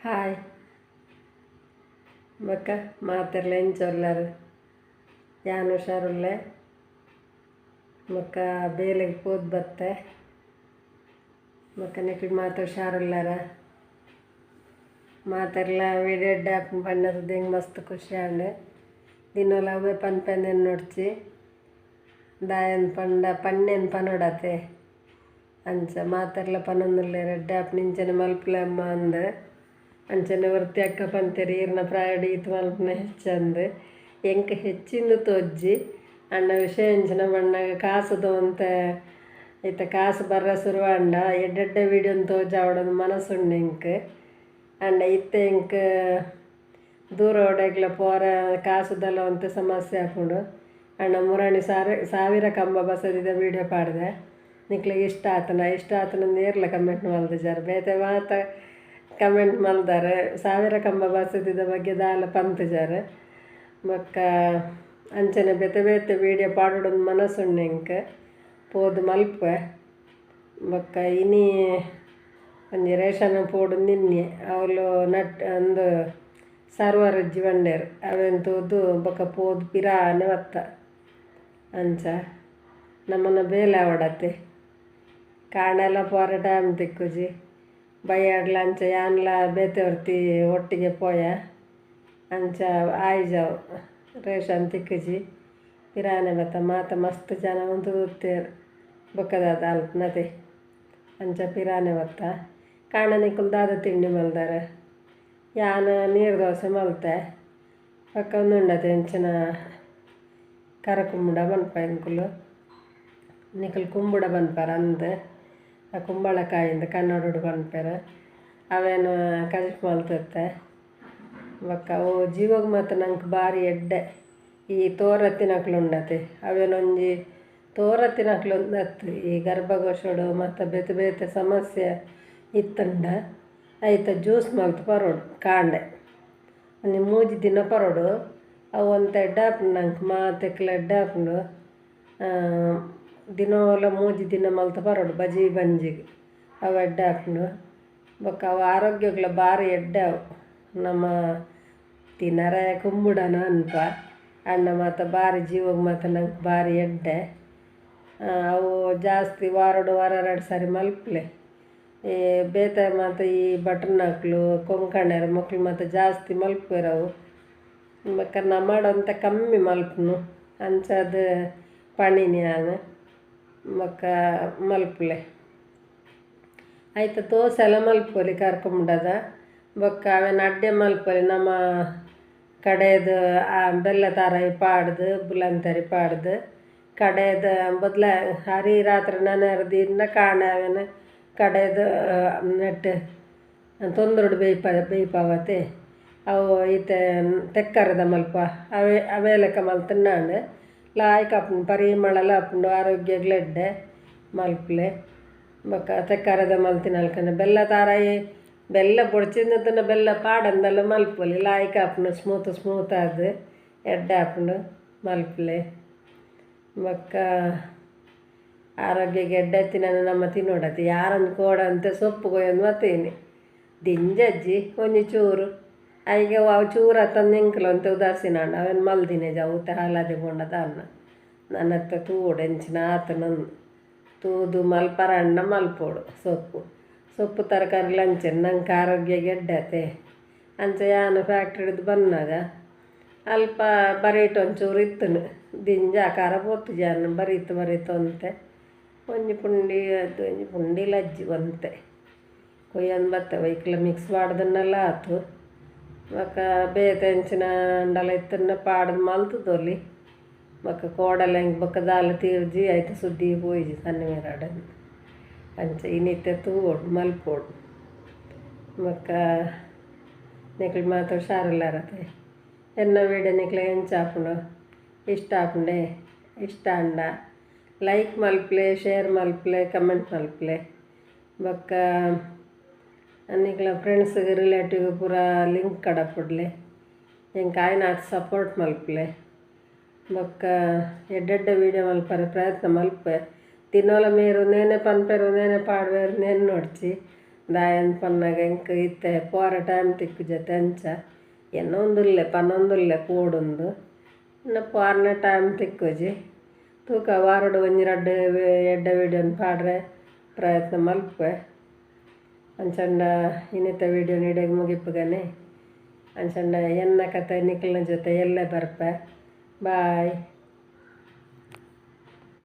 Hi ಬೊಕ್ಕ ಮಾತೆರ್ಲ ಎಂಚ ಉಲ್ಲರ್ ಯಾನ್ ಹುಷಾರುಲ್ಲೆ ಬೊಕ್ಕ ಬೇಲೆಗ್ ಪೋದು ಬತ್ತೆ ಬೊಕ್ಕ ನಿಕ್ಲ್ ಮಾತ ಹುಷಾರುಲ್ಲಾರ ಮಾತೆರ್ಲ ವಿಡಿಯೋ ಎಡ್ಡೆ ಆಪುಂಡು ಪಂಡೆರ್ ಎಂಕ್ ಮಸ್ತ್ ಖುಷಿ ಆಂಡ್ ದಿನೋಲ ಅವ್ವೆ ಪನ್ಪೆಂದ್ ಎನ್ನೊಡ್ಚಿ ದಾಯೆಂದ್ ಪಂಡ ಪನ್ನೆನ್ ಪನೊಡತೆ ಅಂಚ ಮಾತೆರ್ಲ ಪನೊಂದುಲ್ಲೆರ್ ಎಡ್ಡೆ ಆಪುಂಡು ಇಂಚನೆ ಮಲ್ಪುಲೆ ಅಮ್ಮ ಅಂದ್ ಅಂಚನೆ ಒರ್ತಿ ಅಕ್ಕ ಪಂತೆರ್ ಈರ್ನ ಪ್ರಾಯಡ್ ಈತ್ ಮಲ್ಪುನ ಹೆಚ್ಚಂದ್ ಎಂಕ್ ಹೆಚ್ಚಿಂದ್ ತೋಜ್ಜಿ ಆಂಡ ವಿಷಯ ಎಂಚಿನ ಪನ್ನಗ ಕಾಸುದ ಒಂತೆ ಇತ್ತೆ ಕಾಸು ಬರ್ರೆ ಶುರುವಾಂಡ ಎಡ್ಡೆಡ್ಡೆ ವೀಡಿಯೋನ್ ತೋಜಾವೊಡಂದ್ ಮನಸ್ಸುಂಡು ಎಂಕ್ ಆಂಡ ಇತ್ತೆ ಎಂಕ್ ದೂರ ಓಡೆಗ್ಲ ಪೋರೆ ಕಾಸುದಲ ಒಂತೆ ಸಮಸ್ಯೆ ಆಪುಂಡು ಆಂಡ ಮುರಾನಿ ಸಾವಿರ ಕಂಬ ಬಸದಿದ ವೀಡಿಯೋ ಪಾಡ್ದೆ ನಿಕ್ಲೆಗ್ ಇಷ್ಟ ಆತುಂಡ ಇಷ್ಟ ಆತುಂಡ ಏರ್ಲ ಕಮೆಂಟ್ ಮಲ್ದಿಜಾರ್ ಬೇತೆ ಮಾತ ಕಮೆಂಟ್ ಮಲ್ದಾರ್ ಸಾವಿರ ಕಂಬ ಬಸದಿದ ಬಗ್ಗೆ ದಾಲ ಪಂತಿಜಾರ್ ಬೊಕ್ಕ ಅಂಚನೆ ಬೇತೆ ಬೇತೆ ವೀಡಿಯೋ ಪಾಡೊಡೊಂದು ಮನಸ್ಸುಂಡು ಎಂಕ್ ಪೋದು ಮಲ್ಪೆ ಬೊಕ್ಕ ಇನಿ ಒಂಜಿ ರೇಷನ್ ಪೋಡು ನಿನ್ನೆ ಅವ್ಲು ನಟ್ ಅಂದು ಸರ್ವರ್ ಇಜ್ಜಿ ಪಂಡೆರ್ ಅವೆನ್ ತೂದು ಬೊಕ್ಕ ಪೋದು ಪಿರಾನೆ ಬತ್ತ ಅಂಚ ನಮನ ಬೇಲೆ ಆವಡತೆ ಕಾಂಡೆಲ ಪೋರೆ ಟೈಮ್ ತಿಕ್ಕುಜಿ ಬಯ್ಯಾಡ್ಲ ಅಂಚ ಯಾನ್ಲ ಬೇತೆ ಒರ್ತಿ ಒಟ್ಟಿಗೆ ಪೋಯ ಅಂಚ ಆಯ್ಜಾವ್ ರೇಷನ್ ತಿಕ್ಕುಜಿ ಪಿರಾನೆ ಬತ್ತ ಮಾತ ಮಸ್ತ್ ಜನ ಉಂತುದಿತ್ತೆರ್ ಬೊಕ್ಕ ದಾದ ಅಲ್ಪನತೆ ಅಂಚ ಪಿರಾನೆ ಬತ್ತ ಕಾಂಡೆ ನಿಕುಲು ದಾದ ತಿಂಡಿ ಮಲ್ದಾರ್ ಯಾನ್ ನೀರು ದೋಸೆ ಮಲ್ತೆ ಬೊಕ್ಕ ಉಂದುಂಡತೆ ಎಂಚಿನ ಕರ ಕುಂಬುಡ ಪನ್ಪ ಎಂಕುಲು ನಿಕುಲು ಕುಂಬುಡ ಪನ್ಪರ್ ಅಂದ್ ಆ ಕುಂಬಳಕಾಯಿಂದ್ ಕನ್ನಡೊಡು ಪನ್ಪೆರ್ ಅವೆನ್ ಕಜಿಪು ಮಲ್ತಿತ್ತೆ ಬೊಕ್ಕ ಅವು ಜೀವಗ್ ಮಾತ ನಂಕ್ ಬಾರಿ ಎಡ್ಡೆ ಈ ತೋರತ್ತಿನಕ್ಲು ಉಂಡತೆ ಅವೆನೊಂಜಿ ತೋರತ್ತಿನಕ್ಲು ಅತ್ತ್ ಈ ಗರ್ಭಕೋಶಡ್ ಮಾತ ಬೇತೆ ಬೇತೆ ಸಮಸ್ಯೆ ಇತ್ತುಂಡ ಐತ ಜ್ಯೂಸ್ ಮಲ್ತ್ ಪರೊಡು ಕಾಂಡೆ ಒಂಜಿ ಮೂಜಿ ದಿನ ಪರೊಡು ಅವು ಒಂತೆ ಎಡ್ಡೆ ಆಪುಂಡು ನಂಕ್ ಮಾತೆಕ್ಲ ಎಡ್ಡೆ ಆಪುಂಡು ದಿನೋಲ ಮೂಜಿ ದಿನ ಮಲ್ತ್ ಪರೊಡು ಬಜಿ ಬಂಜಿಗ್ ಅವು ಎಡ್ಡೆ ಆಪುಂಡು ಬೊಕ್ಕ ಅವು ಆರೋಗ್ಯಗ್ಲ ಬಾರಿ ಎಡ್ಡೆ ಅವು ನಮ ತಿನರೆ ಕುಂಬುಡನ ಅನ್ಪ ಆಂಡ ಮಾತ ಬಾರಿ ಜೀವಗ್ ಮಾತ ನಂಕ್ ಬಾರಿ ಎಡ್ಡೆ ಅವು ಜಾಸ್ತಿ ವಾರಡ್ ವಾರ ರಡ್ಡ್ ಸಾರಿ ಮಲ್ಪುಲೆ ಈ ಬೇತೆ ಮಾತ ಈ ಭಟ್ರ್ನಕ್ಲು ಕೊಂಕಣೆರ್ ಮೊಕ್ಲು ಮಾತ ಜಾಸ್ತಿ ಮಲ್ಪುವೆರ್ ಅವು ಬೊಕ್ಕ ನಮಡ್ ಒಂತೆ ಕಮ್ಮಿ ಮಲ್ಪುನು ಅಂಚಾದ್ ಪಂಡಿನಿ ಯಾನ್ ಬೊಕ್ಕ ಮಲ್ಪುಲೆ ಐತ ದೋಸೆ ಲ ಮಲ್ಪೊಲಿ ಕರ್ಕುಂಬುಡದ ಬೊಕ್ಕ ಅವೆನ್ ಅಡ್ಡೆ ಮಲ್ಪೊಲಿ ನಮ ಕಡೆದ್ ಆ ಬೆಲ್ಲ ತಾರಾಯಿ ಪಾಡ್ದ್ ಬುಲಂತರಿ ಪಾಡ್ದ್ ಕಡೆದ್ ಬೊದ್ಲ ಅರಿ ರಾತ್ರೆ ನೆನೆರೆ ದೀಂಡ ಕಾಂಡೆ ಅವೆನ್ ಕಡೆದ್ ನೆಟ್ಟ್ ತೊಂದುರುಡು ಬೇಯ್ಪಾವತೆ ಅವು ಇತ್ತೆ ತೆಕ್ಕರೆದ ಮಲ್ಪ ಅವೆ ಅವೇ ಲೆಕ್ಕ ಮಲ್ತ್ಂಡ ಆಂಡ್ ಲಾಯ್ಕ್ ಆಪುಂಡು ಪರಿಮಳಲ ಆಪುಂಡು ಆರೋಗ್ಯಗ್ಲ ಎಡ್ಡೆ ಮಲ್ಪುಲೆ ಬೊಕ್ಕ ತೆಕ್ಕರೆದ ಮಲ್ತಿನಲ್ಕನೆ ಬೆಲ್ಲ ತಾರಾಯಿ ಬೆಲ್ಲ ಬೊಡ್ಚಿಂದ್ ಬೆಲ್ಲ ಪಾಡಂದಲ ಮಲ್ಪೊಲಿ ಲಾಯ್ಕ್ ಆಪುಂಡು ಸ್ಮೂತ್ ಸ್ಮೂತ್ ಆದ್ ಎಡ್ಡೆ ಆಪುಂಡು ಮಲ್ಪುಲೆ ಬೊಕ್ಕ ಆರೋಗ್ಯಗ್ ಎಡ್ಡೆ ಇತ್ತಿನನೆ ನಮ ತಿನೊಡತೆ ಯಾರೊಂದು ಕೋಡಂತೆ ಸೊಪ್ಪು ಕೊಯ್ಯೊಂದು ಬತ್ತೀನಿ ದಿಂಜಜ್ಜಿ ಒಂಜಿ ಚೂರು ಐಗೆ ಅವು ಚೂರು ಅತ್ತಂದು ಎಂಕ್ಲ ಒಂತೆ ಉದಾಸೀನ ಆಂಡ್ ಅವೆನ್ ಮಲ್ದಿನೇಜಿ ಅವು ಹಾಲಾದಿ ಪೋಂಡ ದಾನ್ನ ನನತ್ತ ತೂವೊಡು ಎಂಚಿನ ಆತುಂಡು ತೂದು ಮಲ್ಪರಂಡ ಮಲ್ಪೊಡು ಸೊಪ್ಪು ಸೊಪ್ಪು ತರಕಾರಿಲ ಅಂಚನೆ ನಂಕ್ ಆರೋಗ್ಯಗ್ ಎಡ್ಡೆ ಅತೆ ಅಂಚ ಯಾನ್ ಫ್ಯಾಕ್ಟ್ರಿಡ್ದ್ ಬನ್ನಗ ಅಲ್ಪ ಬರೀಟ್ ಒಂಚೂರು ಇತ್ತುಂಡು ದಿಂಜ ಆಕಾರ ಪೋತುಜಿ ಯಾನ್ ಬರೀತ್ ಬರೀತ್ ಒಂತೆ ಒಂಜಿ ಪುಂಡಿ ಅದು ಒಂಜಿ ಪುಂಡಿಲ ಇಜ್ಜಿ ಒಂತೆ ಕೊಯ್ಯೊಂದು ಬತ್ತೆ ಒಯ್ಕ್ಲ ಮಿಕ್ಸ್ ಪಾಡ್ದನಲ ಆತು ಬೊಕ್ಕ ಬೇತೆ ಎಂಚಿನ ಆಂಡಲ ಇತ್ತುಂಡ ಪಾಡ್ದ್ ಮಲ್ತುದೊಲಿ ಬೊಕ್ಕ ಕೋಡಲ ಎಂಕ್ ಬೊಕ್ಕ ದಾಲ ತೀರ್ಜಿ ಐತ ಸುದ್ದಿ ಪೋಯಿಜಿ ಸಣ್ಣ ಅಂಚ ಇನಿತ್ತೆ ತೂವೊಡು ಮಲ್ಪೊಡು ಬೊಕ್ಕ ನಿಕ್ಲ್ ಮಾತ ಹುಷಾರುಲ್ಲಾರತೆ ಎನ್ನ ವೀಡಿಯೋ ನಿಕ್ಲೆಗ್ ಎಂಚ ಆಪುಂಡು ಇಷ್ಟ ಆಪುಂಡೆ ಇಷ್ಟ ಆಂಡ ಲೈಕ್ ಮಲ್ಪುಲೆ ಶೇರ್ ಮಲ್ಪುಲೆ ಕಮೆಂಟ್ ಮಲ್ಪುಲೆ ಬೊಕ್ಕ ನಿಕ್ಲೆ ಫ್ರೆಂಡ್ಸ್ ರಿಲೇಟಿವ್ ಪೂರ ಲಿಂಕ್ ಕಡಪುಡ್ಲೆ ಎಂಕ್ ಆಯ್ನಾತ್ ಸಪೋರ್ಟ್ ಮಲ್ಪುಲೆ ಬೊಕ್ಕ ಎಡ್ಡೆಡ್ಡೆ ವೀಡಿಯೋ ಮಲ್ಪರೆ ಪ್ರಯತ್ನ ಮಲ್ಪುವೆ ದಿನೋಲ ಮೇರ್ ಉಂದೇನೆ ಪನ್ಪೆರ್ ಉಂದೇನೆ ಪಾಡ್ವೆರ್ ನೆನ್ ನೋಡ್ಚಿ ದಾಯೆಂದ್ ಪನ್ನಗ ಎಂಕ್ ಇತ್ತೆ ಪೋರ ಟೈಮ್ ತಿಕ್ಕುಜತೆ ಅಂಚ ಎನ್ನೊಂದುಲ್ಲೆ ಪನೊಂದುಲ್ಲೆ ಪೋವೊಡುಂದು ಆಂಡ ಪೋರ್ನ ಟೈಮ್ ತಿಕ್ಕುಜಿ. ತೂಕ ವಾರಡ್ ಒಂಜಿ ರಡ್ಡ್ ಎಡ್ಡೆ ವೀಡಿಯೋನ್ ಪಾಡ್ರೆ ಪ್ರಯತ್ನ ಮಲ್ಪುವೆ. ಅಂಚಂಡ ಇನಿತ ವೀಡಿಯೋನ್ ಇಡೆಗ್ ಮುಗಿಪುಗನೆ. ಅಂಚಂಡ ಎನ್ನ ಕತೆ ನಿಕಲ್ನ ಜೊತೆ ಎಲ್ಲೆ ಬರ್ಪೆ. ಬಾಯ್.